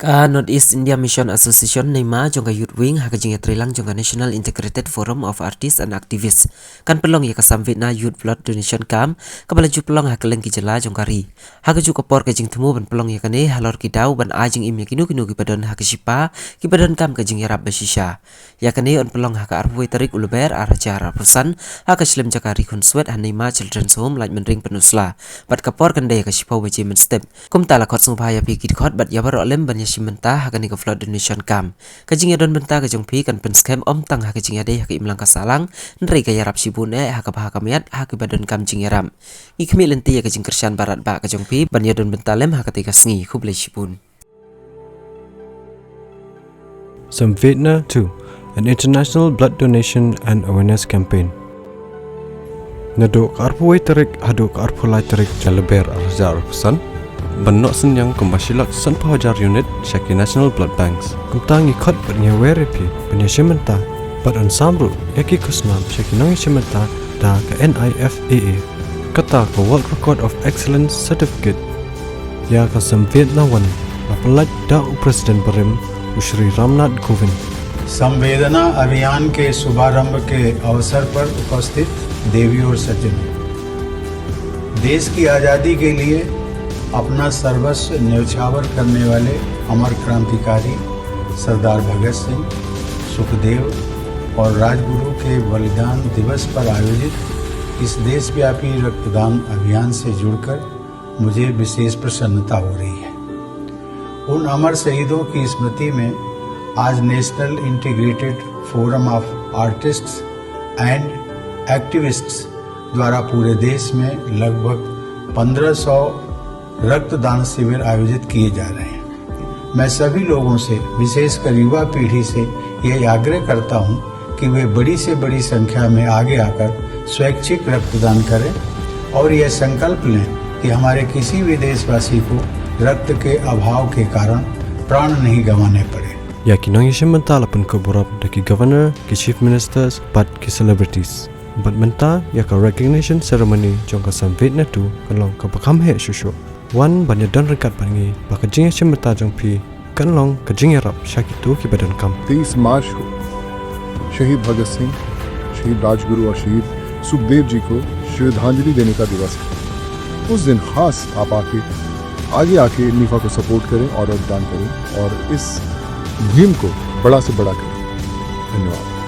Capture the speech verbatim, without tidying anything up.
Ka North East India Mission Association, NEIMA, jong ka Youth Wing ha ka jingïatreilang jong ka National Integrated Forum of Artists and Activists kan pynlong ïa ka Samvetna Youth Blood Donation Camp, kaba la ju pynlong ha kylleng ki jylla jong ka ri. Ha kajuh ka por ka jingthmu ban pynlong ïa kane halor ki daw ban ai jingim ïa kino kino kiba don ha ka shipa kiba donkam ka jingïarap ba shisha. Ïa kane yn pynlong ha ka arphew wei tarik u Lber ar hajar arphew san ha ka shlem jaka Ri Khunswet ha NEIMA Children's Home, Laitumkhrah, Pynursla. Bad ka por kan dei ka shiphew baje mynstep. Kumta la khot sngewbha ïa phi ki dkhot bad ïa baroh lem ban ïashim bynta ha kane ka blood donation camp. Ka jingïadon bynta ka jong phi kan pynskhem ym tang ha ka jingïadei ha ka imlang ka sahlang, hynrei ka ïarap shibun eh ha ka bha ka miat ha kiba donkam jingïarap. Ngi khmih lynti ïa ka jingkyrshan barat bah ka jong phi ban ïadon bynta lem ha katei ka sngi. Khublei shibun. Samvedna two, an international blood donation and awareness campaign. Naduh ka arphew wei tarik haduh ka arphew lai tarik jong u Lber ar hajar arphew san, ban noh synñiang kumba shi lak sanphew hajar unit sha ki National Blood Banks. Kumta ngi khot bad ngi wer ïa phi ban ïashim bynta bad yn sam ruh ïa ki khusnam sha ki nongïashim bynta da ka NIFAA. Kata ka World Record of Excellence Certificate ïa ka Samvedna one, la pynlait da u President barim, u Shri Ramnath Kovind. संवेदना अभियान के शुभारंभ के अवसर पर उपस्थित देवी और सज्जनों, देश की आजादी के लिए अपना सर्वस्व न्यौछावर करने वाले अमर क्रांतिकारी सरदार भगत सिंह, सुखदेव और राजगुरु के बलिदान दिवस पर आयोजित इस देशव्यापी रक्तदान अभियान से जुड़कर मुझे विशेष प्रसन्नता हो रही है। उन अमर शहीदों की स्मृति में आज National Integrated Forum of Artists and Activists द्वारा पूरे देश में लगभग पन्द्रह सौ रक्तदान शिविर आयोजित किए जा रहे हैं। मैं सभी लोगों से, विशेषकर युवा पीढ़ी से यह आग्रह करता हूं कि वे बड़ी से बड़ी संख्या में आगे आकर स्वैच्छिक रक्तदान करें और यह संकल्प लें कि हमारे किसी भी देशवासी को रक्त के अभाव के कारण प्राण नहीं गंवाने पड़े। Ïa ki nongïashim bynta la pynkup burom da ki Governor, ki Chief Ministers bad ki celebrities. Bad mynta ïa ka recognition ceremony jong ka Samvedna two kan long kaba kham heh shuh shuh. Wan ban ïadon ryngkat bad ngi ba ka jingïashim bynta jong phi kan long ka jingïarap sha kito kiba donkam. तेईस मार्च को शहीद भगत सिंह, शहीद राजगुरु और शहीद सुखदेव जी को श्रद्धांजलि देने का दिवस है। उस दिन खास आप आके, आगे आके नीफा को सपोर्ट करें और रक्तदान करें और इस मुहिम को बड़ा से बड़ा करें। धन्यवाद।